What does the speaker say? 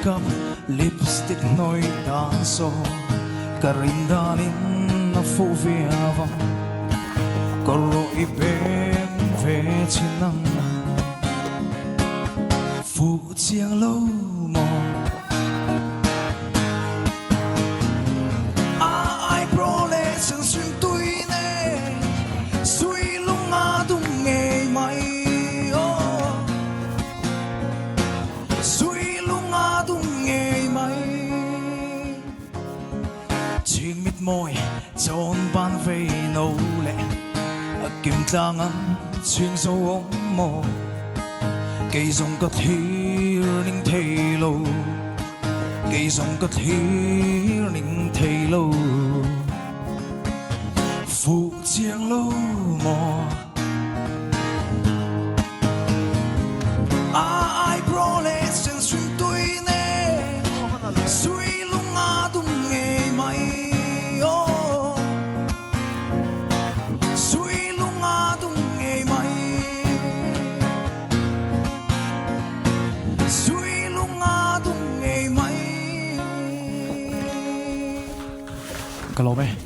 Makeup lipstick hnawih dan saw ka rin danin a fuh viau ang Ka rawh i beng ve chin ang Fuh chiang lo maw A eyebrow leh chhun tui nen Sui lung a dum ngei mai aw Sui lung a dum ngei mai Chhing mit mawi chawn ban vei no leh A kim tlang an chhing zo awm maw Kei zawng ka thlir ning thei lo Kei zawng ka thlir ning thei lo Fuh chiang lo maw A eyebrow leh sen tui nen Sui lung a dum ngei mai aw Sui lung a dum ngei mai Sui lung a dum ngei mai Ka lawm e.